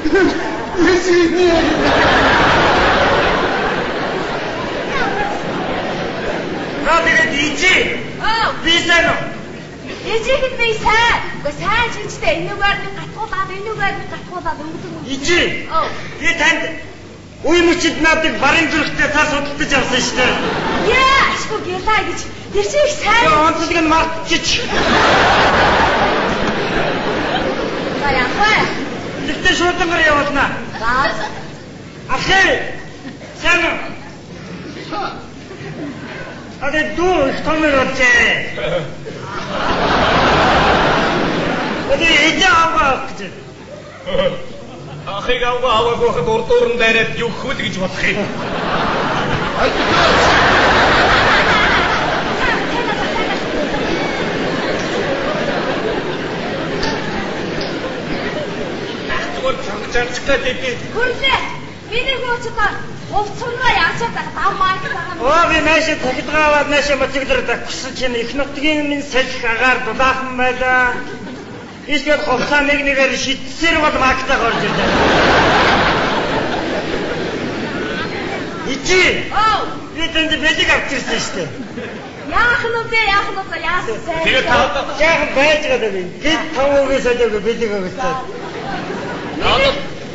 Извини. За тэгээд ижи. Би сайн уу? Ижихэд би сайн. Үгүй сайн ч гэжтэй энүүгээр нэг гатгуулаад энүүгээр нэг гатгуулаад өгдөг юм. Ижи. Би танд үе мөчид надыг барын зүрхтэй цаас худалдаж авсан шүү дээ. Яа, ашгүй гэлаа гэж. Тэр чинь их сайн. Яа, онцлог нь мартчих. За яах вэ? Тэгтээ шуудангаар явуулнаа. За. Ахи. Сайн уу? Одоо дүү их томор болжээ. Одоо эдээ аваа гэж. Ахыг аваа аваагүй хад урдуурн дайраад юу хөл гэж бодох юм. Зүгээр чангач гэдэг би. Хүрлээ. Миний хүү ч одоо хувцсангаа яачаад байгаа дав майк байгаа юм. Оо би наашаа цахилгаан аваад наашаа мотоциклээр давхсан чинь их нутгийн минь салхи агаар дулаахан байлаа. Эсвэл хувцаа нэг нэгээр шидсээр бол мактаа орж ирлээ. Ичи. Оо. Би тэнд бэлэг авчирсан шүү дээ. Яах нь вэ? Яах нь вэ? Яасан сайн. Тэгээд та одоо жаахан байж байгаа даа. Хэд 5 үгээс солиогүй бэлэг өгсөн.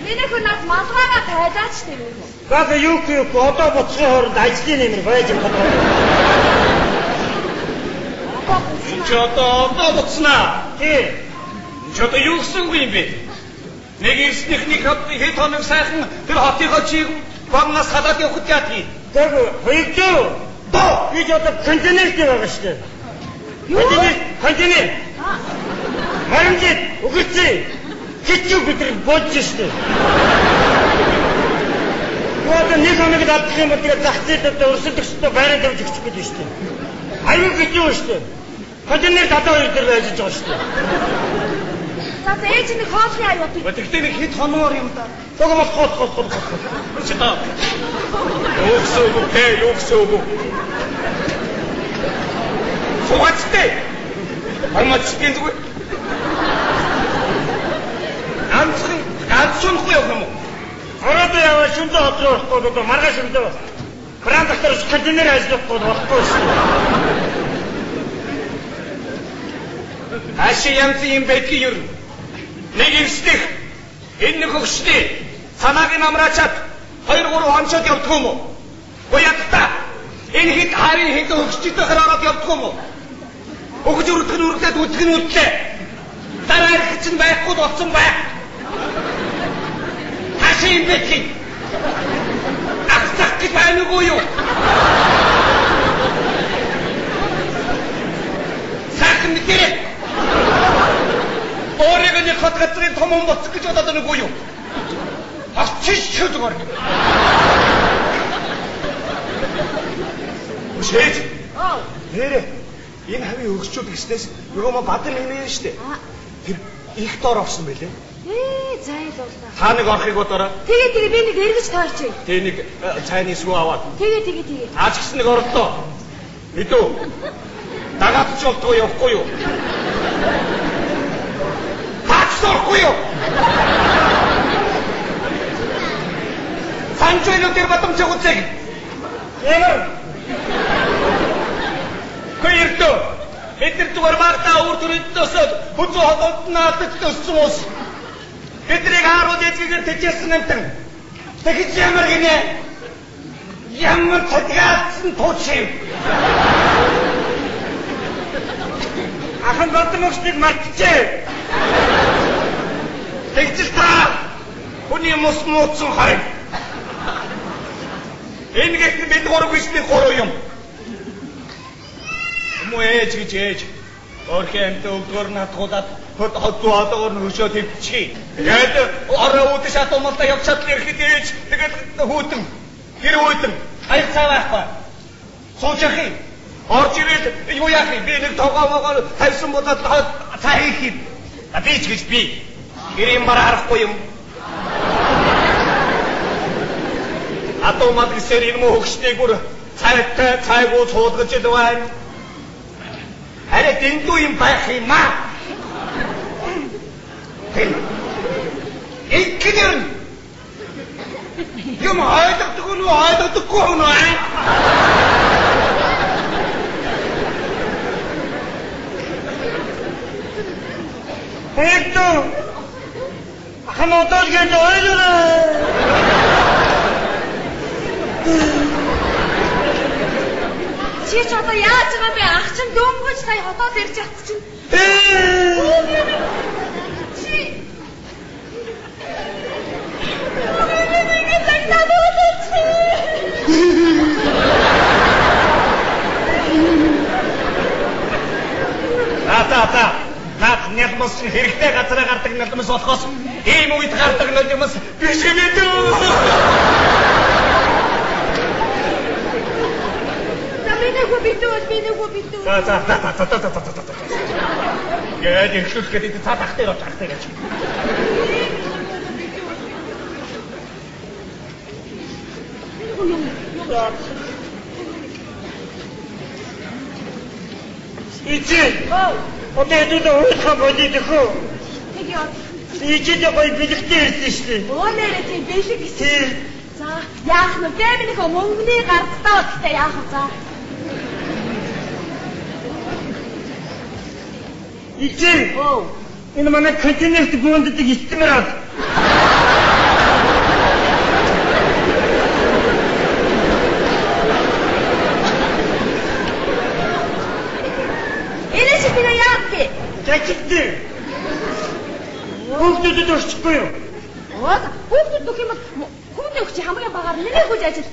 Миний хүн над малгайгаа тайлаач тийм үү? Гага юу юу одоо буцхын хооронд ажлын нэмэр байж юм байна. Энд чи одоо буцнаа. Тий. Энд чи одоо юу гэсэн үг юм бэ? Нэг ирснийхний хэд хоног сайхан тэр хотынхоо чиг богноос халаад явахад яадгийг. Гага хоёрдоо. Доо би ч одоо контейнер дээр байгаа шүү дээ. Контейнер, контейнер. Харамжид өгөрцөө. Хичүү бид нар бодж шүү дээ. Одоо нэг хоног алдах юм бол тэгээ зах зээл одоо өрсөлдөх ёстой байраа тавьж өгчих гэж шүү дээ. Аюу хэцүү шүү дээ. Контейнер 72 дээр байж байгаа шүү дээ. За за ээж нэг хоолны аюу одоо. Тэгтээ нэг хэд хоноор юм да. Догоо болох болох болох. Чи та. Юу гэсэн үг вэ? Юу гэсэн үг? Сугацтай. Хармацгийн зүгээр. Ганцхан ганцхан явах юм уу? Ороод яваа шүндэ хот руу орохгүй одоо маргааш өглөө кран дотор контейнер ажиллахгүй болохгүй шүү. Хаашаа янз юм байдгийг ер. Нэг эрсдэх энэ нэг хөгшний санааг нь амраачаад 2 3 хонцоод явдаг юм уу? Уу ядта. Энэ хэд харын хэд хөгшчтэйхэр ороод явдаг юм уу? Өгж өргөх нь өргөдөд үдэх нь үдлээ. Дараа ирэх чинь байхгүй болсон байх. Хаашаа юм бэ? Агцах гэж байна уу юу? Сайхан мэдэрээ. Өөрийг нэг хот газрын том хүн боцох гэж бодоод байна уу юу? Очиж шүдгөр. Үшээж. Нэрэ энэ хавийн хөгшчүүд гэснээс нөгөө ма бадан нэмээ штэ. Тэр их дор орсон байлээ. Зайлуулна. Та нэг орохыг бодороо. Тэгээ тэгээ би нэг эргэж тойрчих. Тэ нэг цайны сүү аваад. Тэгээ тэгээ тэгээ. Таа ч гэсэн нэг орлоо. Мэдүү. Дагаад ч болдгоо явахгүй юу? Таа ч орохгүй юу? Санж байлуу тэр бадамж үзэг. Ямар? Хоёрдоо. Бид нар зүгээр багтаа үр төрөлдөөс хүзүү хотод наадах төссөн ус. Бидний хаарууд эзгээр тэжээсэн амтан. Тэгж ямар гинэ? Ямар цадгаалцсан тууч юм. Ахан бадамжийг мартчихээ. Тэгж л та хүний мус мууцсан хориг. Энэ гэх бид гурав гэсний гурав юм. Муу ээж гэж ээж. Өөрхөн амтаа өвдгөр натгуулаад хот хотуу одоогор нь хөшөө твчих. Тэгээд ороо үүдэж шатуумалдаа явж чадлаа ирэхэд ээж тэгээд хүүтэн гэр хүүтэн аяг цаа байхгүй. Сууж явах юм. Орж ирээд юу яах юм? Би нэг тогоо могоо тавьсан болоод цаа хийх юм. Би ч гэж би гэрийн бараа харахгүй юм. Атомад гэсээр энэ муу хөгшнийг бүр цайтай цайгуу цуулгаж ил байна. Арай дэндүү юм байх юм аа. Тэр. Тэггээр нь. Юм ойлгодог уу, ойлгодоггүй уу нөө? Хэвтүү. Ахан одоо л гэж ойлоо. Чи ч одоо яаж байгаа бэ? Ах чинь дөнгөж сая хотоос ирж явц чинь. Чи Ата. Наад нялмас хэрэгтэй газараа гардаг нялмас болохоос ийм үед гардаг нялмас биш юм дээ. За миний хүү битүү, миний хүү битүү. За за за за за за за за. Гээд эхлүүлэх гээд цаад ах дээр ах дээр гэж. Ичи. Одоо хэдүүлээ уйлах болид өхөө. Тэгээ. Ичид гоё бэлэгтэй ирсэн шүү дээ. Өө нэрээ тийм бэлэг гэсэн. За яах нь бэ миний хөө мөнгөний гардтаа гэхдээ яах вэ за. Ичи. Энэ манай контейнерт бүүнддэг стимер ал. Энэ чи тэгээ яах вэ? Жагчдээ. Хүүхдүүдэд өрчихгүй юу? Оо хүүхдүүд өгөх юм бол хүүхдээ өгч хамгийн багаар миний хүү ажил.